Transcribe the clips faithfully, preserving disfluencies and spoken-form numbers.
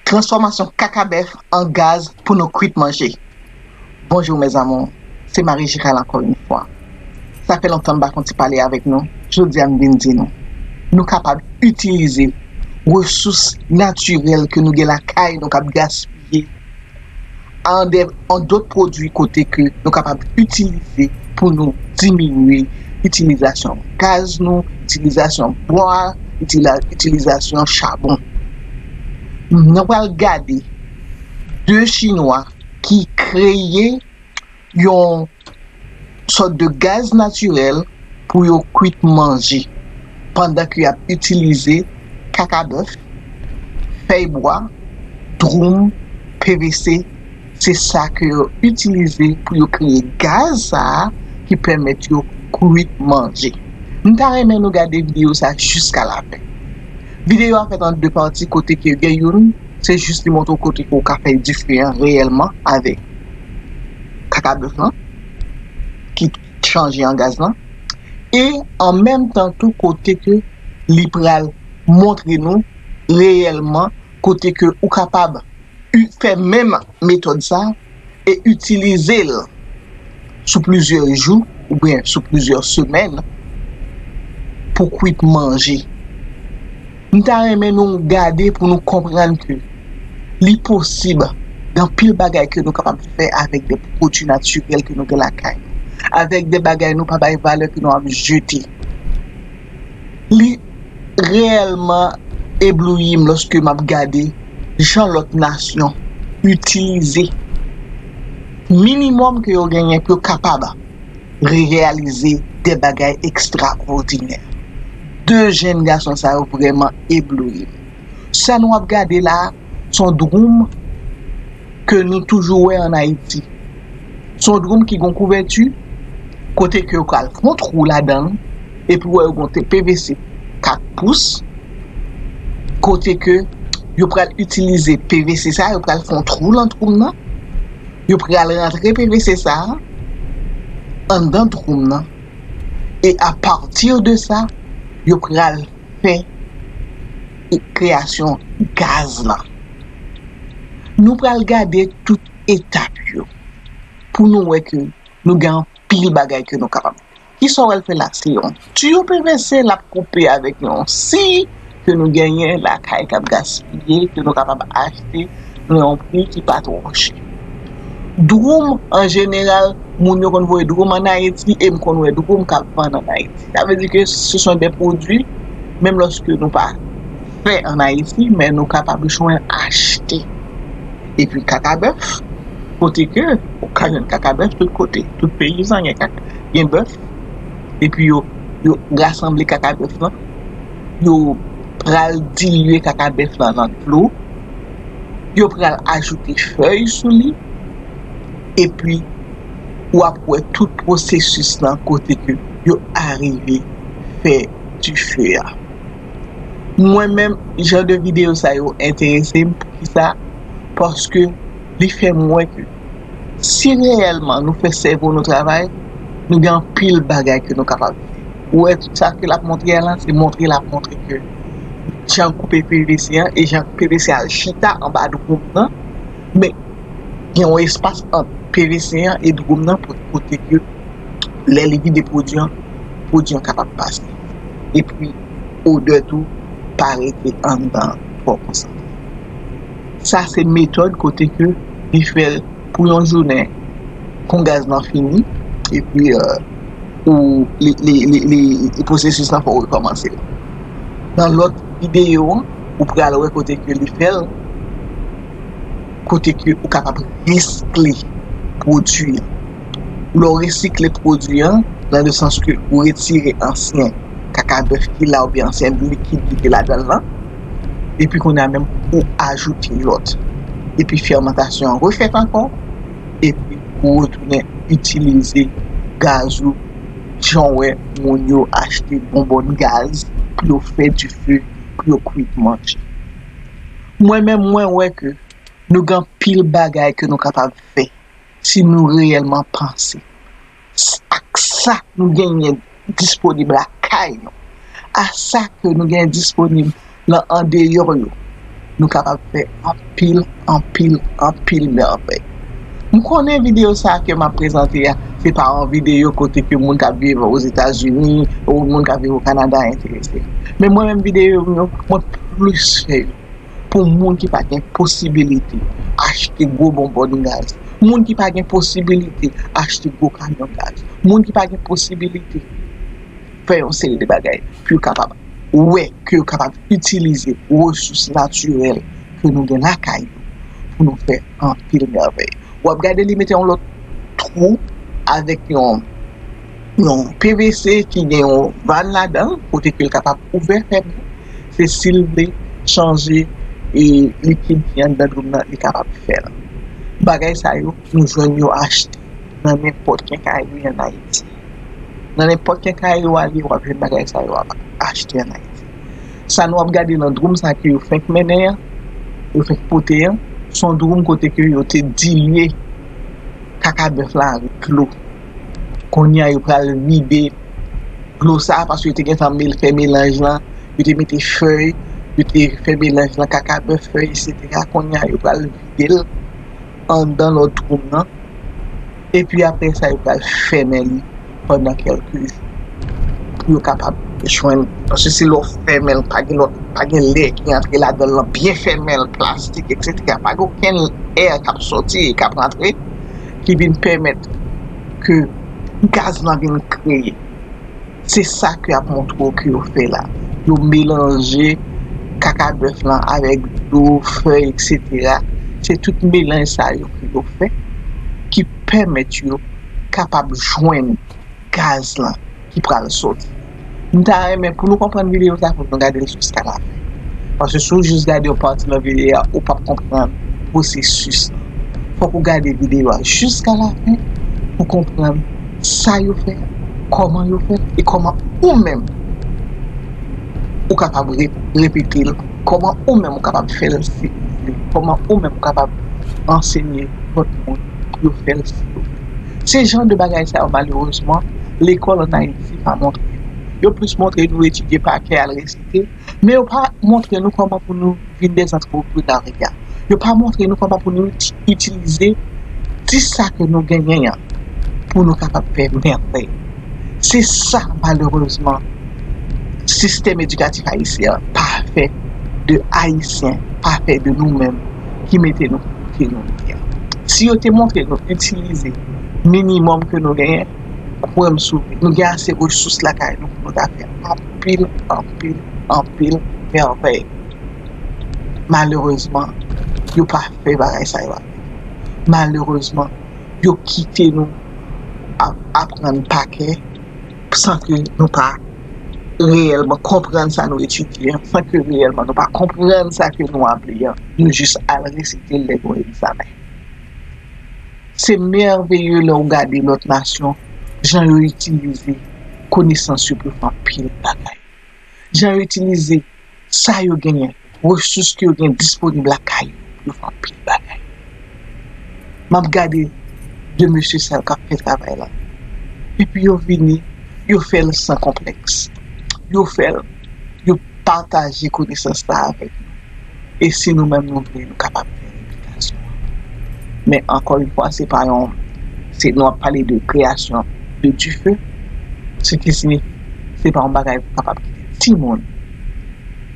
Transfòmasyon kaka bèf an gaz pou nou kwit manje. Bonjou mes amours, se Marie Gérald ankò yon fwa. Sa fè lontan m pa fè yon ti pale avèk nou, jodi a m vin di nou, nou kapab itilize resous natirèl ke nou gen lakay nou k ap gaspiye an dè, an dòt pwodui kote ke nou kapab itilize pou nou diminye itilizasyon gaz nou, itilizasyon bwa, itila- itilizasyon chabon. Nou pral gade de Chinwa ki kreye yon sòt de gaz natirèl pou yo kwit manje pandan ke y ap itilize kaka bèf, fèy bwa, dwoum, P V C. Se sa ke yo itilize pou yo kreye gaz sa a ki pèmèt yo kwit manje. M ta renmen nou gade videyo sa a jiska lafen. Videyo a fèt an de pati kote ke gen youn, se jis li montre w kote ke w ka fè dife an reyèlman avèk kaka bèf lan ki chanje an gaz lan. E an menm tan tou kote ke li pral montre nou reyèlman kote ke ou kapab u- fè menm metòd sa e itilize l sou plizyè jou oubyen sou plizyè semèn pou kwit manje. M ta renmen nou gade pou nou konprann ke li posib gen anpil bagay ke nou kapab fè avèk de pwodui natirèl ke nou gen lakay nou, avèk de bagay nou pa bay valè ke nou ap jete. Li reyèlman eblouyi m lòske m ap gade jan lòt nasyon itilize minimòm ke yo genyen pou yo kapab reyalize de bagay ekstraòdinè. De jèn gason sa yo vrèman eblouyi m. Sa nou ap gade la a, se yon dwoum ke nou toujou wè ann Ayiti. Se yon dwoum ki gen yon kouvèti, kote ke yo pral fè yon twou ladan l, epi w wè yo gen yon P V C kat pous, kote ke yo pral itilize P V C sa, yo pral fè yon twou lan dwoum nan, yo pral rantre P V C sa anndan dwoum nan, e apati de sa, yo pral fè kreyasyon gaz lan. Nou pral gade tout etap yo pou nou wè ke nou gen anpil bagay ke nou kapab. Kisa w wè l fè la? Se yon tiyo P V C l ap koupe avèk yon si ke nou genyen lakay k ap gaspiye, ke nou kapab achte nan yon pri ki pa twò chè. Dwoum, an jeneral, moun yo konn voye dwoum ann Ayiti e m konn wè dwoum k ap vann ann Ayiti. Sa vle di ke se son de pwodui, menm lòske nou pa fè ann Ayiti, men nou kapab jwenn achte. Epi kaka bèf, kote ke ou ka jwenn kaka bèf tout kote, tout peyizan gen kaka, gen bèf, epi yo, yo rasanble kaka bèf lan, yo pral dilye kaka bèf lan nan dlo, yo pral ajoute fèy sou li, epi w ap wè tout pwosesis lan kote ke yo arive fè dife a. Mwen menm, jan de videyo sa yo enterese m. Poukisa? Paske li fè m wè ke si reyèlman nou fè sèvo nou travay, nou gen anpil bagay ke nou kapab fè. Ou wè sa ke l ap montre a la, se montre l ap montre ke jan koupe P V C an e jan P V C a al chita anba dwoum nan, men gen yon espas ant P V C an e dwoum nan pou kote ke lè li vide pwodui an, pwodui an kapab pase. Epi odè tou pa rete anndan twò konsantre. Sa se metòd kote ke li fè l pou yon jounen kon gaz lan fini, epi euh, ou li, li, li, li, li pwosesis lan fò w rekòmanse. Nan lòt videyo an, ou pral wè kote ke li fè l, kote ke ou kapab resikle pwodui an. Lè w resikle pwodui an, nan le sans ke ou retire ansyen kaka bèf ki la oubyen ansyen likid ki te ladan l lan, epi kounye a menm ou ajoute lòt. Epi fèmantasyon an refèt ankò, epi ou retounen itilize gaz ou jan w wè moun yo achte bonbòn gaz pou yo fè dife, pou yo kwit manje. Mwen menm, mwen wè ke nou gen anpil bagay ke nou kapab fè si nou reyèlman panse ak sa nou genyen disponib lakay nou, a sa ke nou genyen disponib nan andeyò yo. nou kapab fè anpil, anpil, anpil mèvèy. M konnen videyo sa a ke m ap prezante a, se pa yon videyo kote ke moun k ap viv Ozetazini ou moun k ap viv o Kanada enterese. Men mwen menm videyo m yo, mwen plis fè yo pou moun ki pa gen posibilite achte gwo bonbòn gaz, moun ki pa gen posibilite achte gwo kamyon gaz, moun ki pa gen posibilite fè yon seri de bagay pou yo kapab wè ke yo kapab itilize resous natirèl ke nou gen lakay yo pou nou fè anpil mèvèy. W ap gade li mete yon lòt twou avèk yon, yon P V C ki gen yon vàn ladan l, kote ke l kapab ouvè fèmen. Se si l vle chanje e likid ki anndan dwòm nan, li kapab fè l. Bagay sa yo, nou jwenn yo achte nan nenpòt kenkayri ann Ayiti. Nan nenpòt kenkayri w ale, w ap jwenn bagay sa yo ap achte ann Ayiti. Sa nou ap gade nan dwòm sa ke yo fenk mennen an, yo fenk pote an, se yon dwòm kote ke yo te dilye kaka bèf la avèk dlo. Kounye a, yo pral vide dlo sa a, paske yo te gentan mel-, fè melanj lan, yo te mete fèy, yo te fè melanj lan, kaka bèf, fèy, etsetera. Kounye a, yo pral vide l anndan lòt dwòm nan. Epi apre sa, yo pral fèmen li pandan kèlke jou pou yo kapab jwenn. Paske se lè w fèmen l, pa gen lòt, pa gen lè ki rantre ladan l lan, byen fèmen l, plastik, etsetera. Pa gen okenn è k ap sòti e k ap rantre ki vin pèmèt ke gaz lan vin kreye. Se sa ke y ap montre w ke yo fè la. Yo melanje kaka bèf lan avèk dlo, fèy, etsetera. Se tout melanj sa yo ke yo fè ki pèmèt yo kapab jwenn gaz lan ki pral sòti. M ta renmen pou nou konprann videyo sa, fòk nou gade l jiska lafen. Paske si w jis gade yon pati nan videyo a, ou p ap konprann pwosesis lan. Fòk ou gade videyo a jiska lafen pou konprann sa yo fè, kòman yo fè, e kòman ou menm ou kapab re-, repete l, kòman ou menm ou kapab fè l si ou vle, kòman ou menm ou kapab ansenye lòt moun pou yo fè l si yo vle. Se jan de bagay sa yo, malerezman, lekòl ann Ayiti pa montre nou. Yo plis montre nou etidye pa kè, al resite, men yo pa montre nou kòman pou nou vin de zantreprenarya. Yo pa montre nou kòman pou nou iti-, itilize ti sa ke nou genyen an pou nou kapab fè mèvèy. Se sa, malerezman, sistèm edikatif ayisyen an pa fè de Ayisyen, pa fè de nou menm ki mete nou kote nou ye a. Si yo te montre nou itilize minimòm ke nou genyen, kwè m sou nou gen ase resous lakay nou pou nou ta fè anpil, anpil, anpil mèvèy. Malerezman, yo pa fè bagay sa yo avèk nou. Malerezman, yo kite nou ap aprann pa kè san ke nou pa reyèlman konprann sa nou etidye an, san ke reyèlman nou pa konprann sa ke nou ap li an. Nou jis al resite l lè gen yon egzamen. Se mèveye lè w gade lòt nasyon, jan yo itilize konesans yo pou yo fè anpil bagay. Jan yo itilize sa yo genyen, resous ke yo gen disponib lakay yo, pou yo fè anpil bagay. M ap gade de mesye sa yo k ap fè travay la. Epi yo vini, yo fè l san konplèks. Yo fè l, yo pataje konesans la avèk nou. E si nou menm nou vle, nou kapab fè replikasyon an. Men ankò yon fwa, se pa yon, se nou ap pale de kreyasyon de dife, se ki siyifi, se pa yon bagay pou kapab kite timoun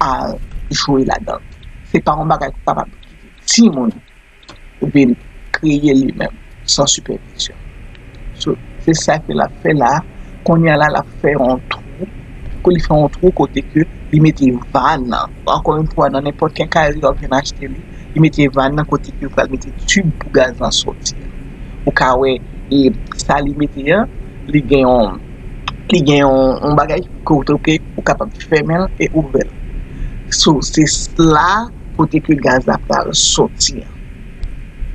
al jwe ladan l. Se pa yon bagay pou kapab kite timoun vin kreye li menm san sipèvizyon. So, se sa ke l ap fè la. Kounye a la, l ap fè yon twou. Kou li fè yon twou kote ke li mete vàn nan. Ankò yon fwa, nan nenpòt kenkayri w ap jwenn achte li, li mete vàn nan kote ke yo pral mete tib pou gaz lan sòti. Ou ka wè, e sa li mete an, li gen yon, li gen yon, yon bagay kote ke ou kapab fèmen l e ouvè l. So, se la kote ke gaz la pral sòti an.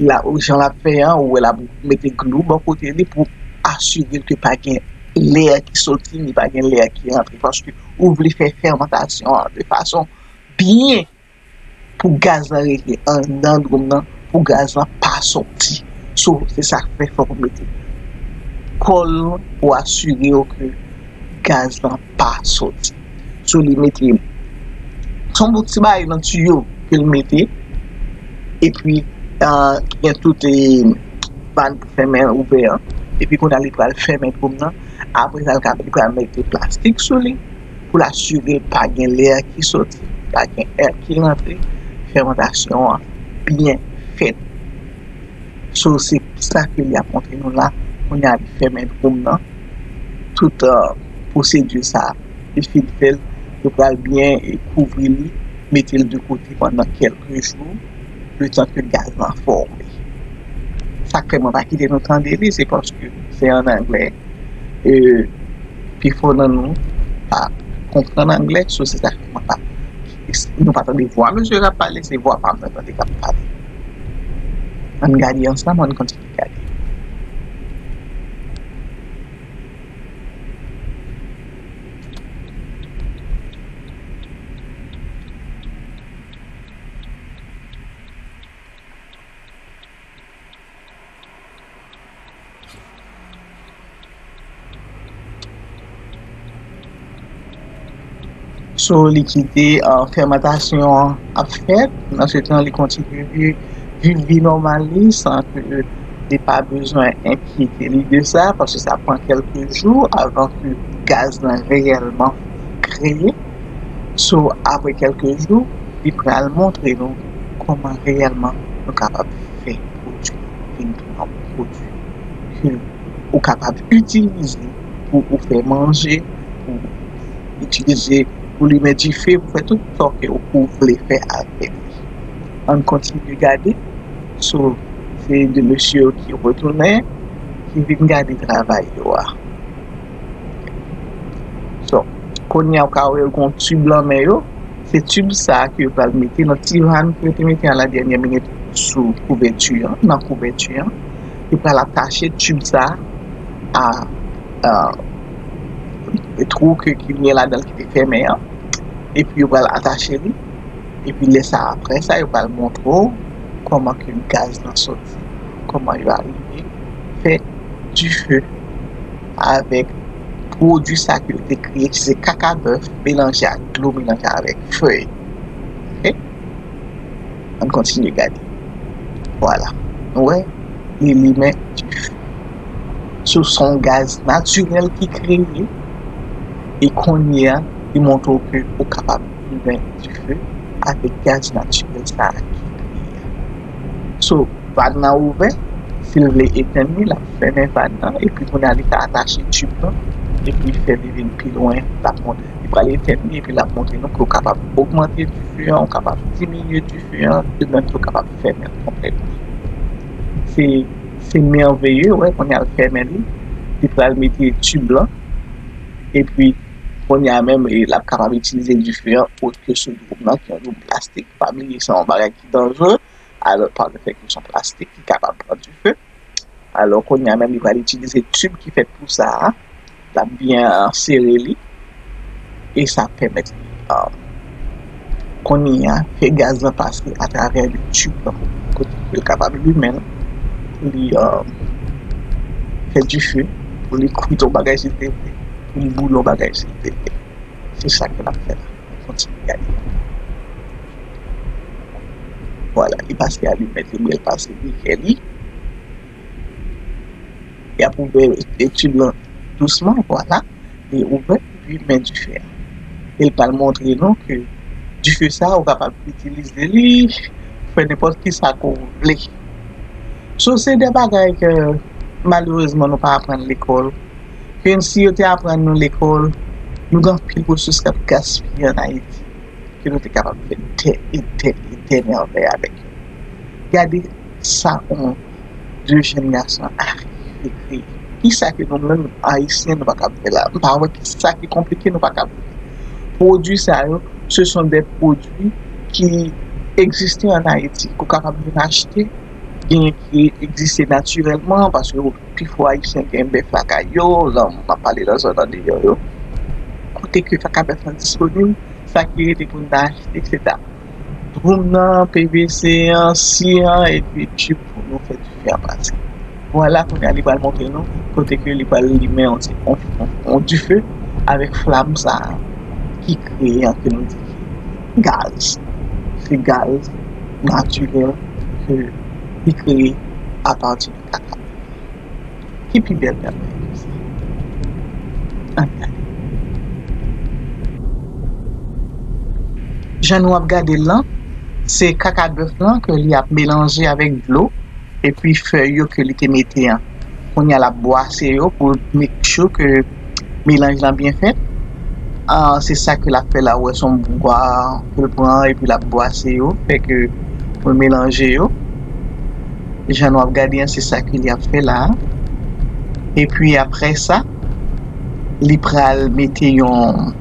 La, ou jan l ap fè an, ou wè l ap mete glou bò kote li pou asire l ke pa gen lè ki sòti, ni pa gen lè ki rantre, paske ou vle fè fèmantasyon an de fason byen pou gaz lan rete anndan dwòm nan, pou gaz lan pa sòti. So, se sa k fè fòk ou mete kòl pou asire w ke gaz lan pa sòti. So, li mete, se yon bout ti bagay nan tiyo, ke l mete, epi, ah, gen tout, eh, vàn pou fèmen ouvè an, epi kounye a li pral fèmen twou nan, apre sa, li ka, li pral mete plastik sou li, pou l asire pa gen lè ki soti, pa gen è ki rantre, fèmantasyon an byen fèt. So, se sa ke li ap montre nou la, kounye a li fèmen twou nan, tout, ah, pwosedi sa, li fin fè l, yo pral byen, eh, kouvri li, mete l de kote pandan kèlke jou, letan ke gaz lan fòme. Sa k fè mwen pa kite nou tande li, se paske se an anglè. E, pifò nan nou pa konprann anglè, so se sa k fè mwen pa, nou pa tande vwa mesye k ap pale, se vwa pa m nan tande k ap pale. Ann gade ansanm, ann kontinye gade. So, li kite, ah, fèmantasyon an ap fèt. Nan se tan, li kontinye vi-, viv vi nòmal li, san ke li pa bezwen enkyete li de sa, paske sa pran kèlke jou avan ke gaz lan reyèlman kreye. So, apre kèlke jou, li pral montre nou kòman reyèlman nou kapab fè pwodui vin tounen yon pwodui ke ou kapab itilize pou ou fè manje, pou itilize pou limen dife, pou fè tout sa ke ou vle fè avèk li. Ann kontinye gade. So, se de mesye yo ki retounen, ki vin gade travay yo a. So, kounye a, ou ka wè yo gen yon tib lan men yo. Se tib sa a ke yo pral mete nan ti vàn ke yo te mete a la dènyè minit sou kouvèti an, nan kouvèti an. Yo pral atache tib sa a, a, twou ke, ki gen ladan l ki te fèmen an. Epi yo pral atache li. Epi lè sa, apre sa, yo pral montre w kòman ke gaz lan soti, kòman yo arive fè dife avèk pwodui sa ke yo te kreye, ki se kaka bèf melanje ak dlo, melanje avèk fèy. Oke? Ann kontinye gade. Vwala. Nou wè, li limen dife. So, se yon gaz natirèl ki kreye. E kounye a, li montre w ke ou kapab limen dife avèk gaz natirèl sa a ki kreye a. So, vàn nan ouvè, si l vle etenn li, l ap fèmen vàn nan, epi kounye a, li ka atache tib lan, epi fè li vin pi lwen, l ap monte. Li pral etenn li, epi l ap montre nou ke w kapab ogmante dife an, w kapab diminye dife an, e menm tou w kapab fèmen l konplètman. Se, se mèveye, wè, kounye a l fèmen li, li pral mete tib lan, epi kounye a menm, e, l ap kapab itilize dife an, ot ke sou dwoum nan, ki yon dwoum plastik. Pa bliye, se yon bagay ki danjere, alò, pa fè ke se yon plastik ki kapab pran dife. Alò, kounye a menm, li pral itilize tib ki fèt pou sa a. L ap byen, ah, sere li. E sa ap pèmèt li, ah, kounye a, fè gaz lan pase atravè li tib lan, kote ke l kapab limen l, pou li, ah, fè dife, pou li kwit yon bagay si l te vle, pou li boule yon bagay si l te vle. Se sa ke l ap fè la. Kontinye gade. Vwala, li pase alimèt li, li pase brikè li. Li ap ouvè etid lan dousman, vwala. Li ouvè, li limen dife a. E l pral montre nou ke dife sa a, ou kapab itilize li, fè nenpòt ki sa ke w vle. So, se de bagay ke, malerezman, nou pa aprann lekòl. Ke si yo te aprann nou lekòl, nou gen anpil resous k ap gaspiye ann Ayiti, ke nou te kapab fè dè e dè e dè mèvèy avèk yo. Gade sa yon de jèn gason arive kreye. Kisa ke nou menm Ayisyen nou pa kab fè la? M pa wè kisa ki konplike nou pa kab fè. Pwodui sa yo, ce sont des produits ki egziste ann Ayiti, ke w kapab vin achte, genyen ki egziste natirèlman, paske pifò Ayisyen gen bèf lakay yo, lan, m ap pale nan zòn andeyò yo. Kote ke kaka bèf lan disponib, sa ki rete pou n ta achte, se ta dwoum nan, P V C an, si an, epi tib pou nou fè dife a pase. Vwala, kounye a li pral montre nou kote ke li pral limen yon ti, yon, yon, yon dife avèk flam sa a ki kreye an ke nou di gaz. se gaz natirèl ke li kreye apati de kaka. Ki pi bèl bagay ke sa? Ann gade. Jan nou ap gade l lan, se kaka bèf lan ke li ap melanje avèk dlo, epi fèy yo ke li te mete an. Kounye a l ap bwase yo pou make sure ke melanj lan byen fèt. Ah, se sa ke l ap fè la, ou wè se yon bougwa ke l pran epi l ap bwase yo, fè ke pou l melanje yo. Jan nou ap gade an, se sa ke li ap fè la. Epi apre sa, li pral mete yon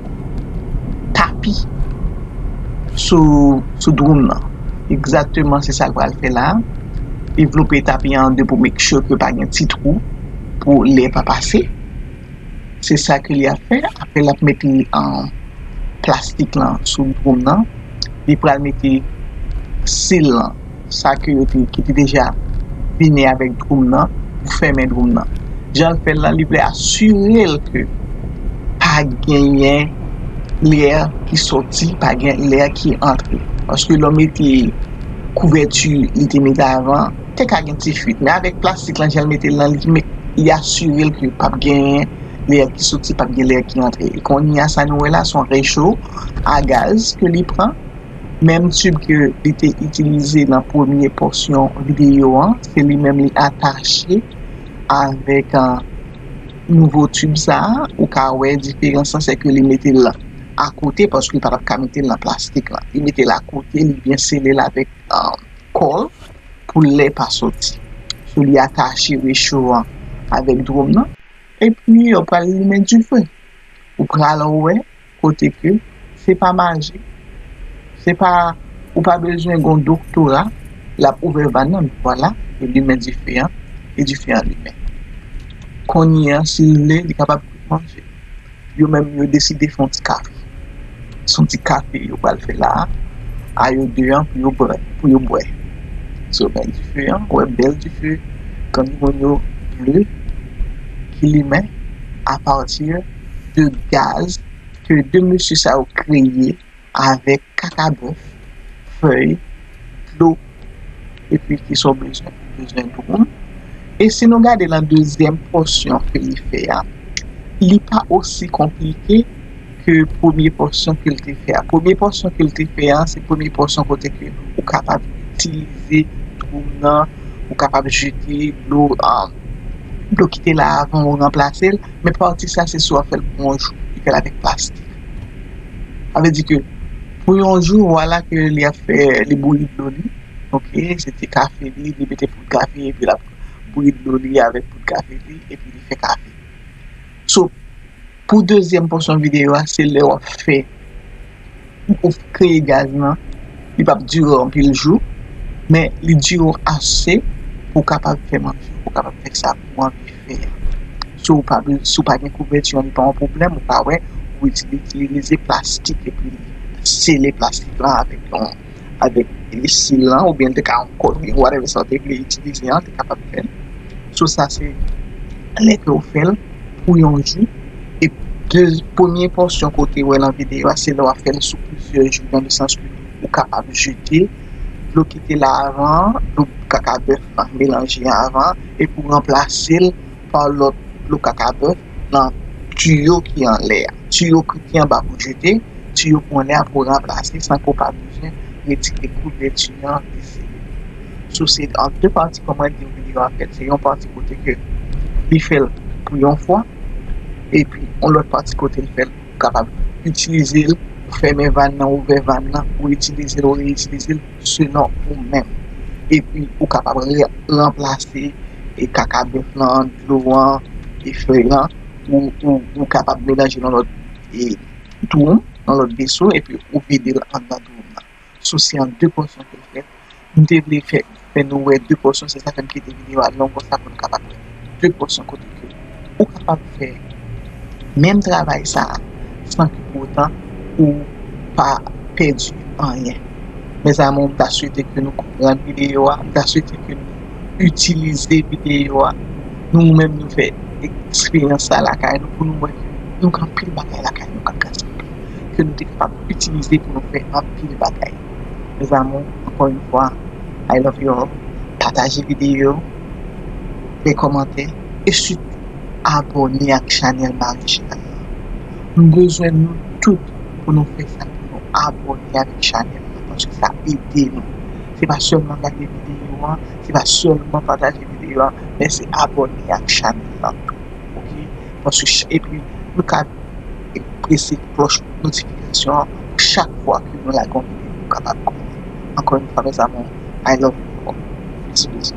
tapi sou, sou dwoum nan. Egzakteman, se sa l pral fè la. Li vlope tapi an an de pou make sure ke pa gen ti twou pou lè pa pase. Se sa ke li ap fè. Apre, l ap mete, ah, plastik lan sou dwoum nan. Li pral mete sil lan, sa ke yo te, ki te deja vini avèk dwoum nan, pou fèmen dwoum nan. Jan l fè l lan, li vle asire l ke pa genyen lè ki soti, pa gen lè ki antre. Paske lè w mete kouvèti li te mete avan, te ka gen ti fuit. Men avèk plastik lan, jan l mete l lan, li, li asire l ke p ap genyen lè ki soti, p ap gen lè ki antre. E kounye a, sa nou wè la, se yon recho a gaz ke li pran. Menm tib ke li te itilize nan premye pòsyon videyo an, se li menm li atache avèk, ah, nouvo tib sa a. Ou ka wè diferans lan, se ke li mete l akote, paske li pa t ap ka mete l nan plastik lan. Li mete l akote, li byen sele l avèk, ah, kòl pou lè pa soti. So, li atache recho an avèk dwoum nan. Epi, yo pral limen dife. Ou pral wè kote ke se pa maji. Se pa, ou pa bezwen gon doktora, l ap ouvè vàn nan, vwala, yo limen dife an, e dife an limen. Kounye a, si l vle, li kapab kwit manje. Yo menm, yo deside fè yon ti kafe. Se yon ti kafe yo pral fè la a, a yo de an pou yo bwè, pou yo bwè. So, men dife an, wè bèl dife, kanniwon yo ble, ki limen apati de gaz ke de mesye sa yo kreye avèk kaka bèf, fèy, dlo, epi ki sa w bezwen, ou bezwen dwoum. E si nou gade nan dezyèm pòsyon ke li fè a, li pa osi konplike ke premye pòsyon ke l te fè a. Premye pòsyon ke l te fè a, se premye pòsyon kote ke ou kapab itilize dwoum nan, ou kapab jete dlo, ah, dlo ki te la avan ou ranplase l, men pati sa se si w ap fè l pou yon jou, li fè l avèk plastik. Sa vle di ke pou yon jou, vwala ke li ap fè, li bouyi dlo li. Ok, se ti kafe li, li mete poud kafe, epi l ap bouyi dlo li avèk poud kafe li, epi li fè kafe. So, pou dezyèm pòsyon videyo a, se lè w ap fè, ou kreye gaz nan, li p ap dire anpil jou, men li dire w ase pou w kapab fè manje, pou w kapab fè sa pou w anvi fè a. Si w pa, si w pa gen kouvèti an, li pa yon pwoblèm, ou ka wè, ou itilize plastik epi sele plastik lan avèk yon, avèk sil lan, oubyen l te ka yon kòd, oubyen whatever sa w te vle itilize an, te kapab fè l. So, sa se lè ke w fè l pou yon jou. E de, premye pòsyon ke w te wè nan videyo a, se lè w ap fè l sou plizyè jou, nan le sans ke ou kapab jete dlo ki te la avan, dlo kaka bèf lan melanje avan, epi w ranplase l pa lòt dlo kaka bèf nan tiyo ki anlè a. Tiyo ki anba pou jete, tiyo ki anlè a pou ranplase san ke w pa bezwen retire kouvèti an de seri. So, se an de pati kòman di videyo a fèt. Se yon pati kote ke li fè l pou yon fwa, epi yon lòt pati kote l fè l pou kapab itilize l, ou fèmen vàn nan, ouvè vàn nan, ou itilize l, ou reyitilize l selon ou menm. Epi ou kapab re-, ranplase e kaka bèf lan, dlo an, e fèy lan, ou, ou, ou kapab melanje nan lòt, e, dwoum, nan lòt veso, epi ou vide l anndan dwoum nan. So, se an de pòsyon ke l fèt. M te vle fè, fè nou wè de pòsyon, se sa fè m kite videyo a long konsa pou nou kapab wè de pòsyon kote ke ou kapab fè menm travay sa a san ke pou otan ou pa pèdi anyen. Mezanmi, m ta swete ke nou konprann videyo a, m ta swete ke nou itilize videyo a, nou menm nou fè eksperyans sa lakay nou pou nou wè ke nou gen anpil bagay lakay nou k ap gaspiye, ke nou te kapab itilize pou nou fè anpil bagay. Mes amours, encore une fois, I love you all. Pataje videyo, fè kòmantè, e sitou abòne ak chanèl Marie Gérald la. M bezwen nou tout pou nou fè sa, pou nou abòne avèk chanèl la, paske sa ede nou. Se pa sèlman gade videyo an, se pa sèlman pataje videyo an, men se abòne ak chanèl la tou. Ok? Paske ch-, epi nou ka prese klòch notifikasyon an pou chak fwa ke nou lage yon videyo, nou kapab konnen. Encore une fois, mes amours, I love you all. Bisous, bisous.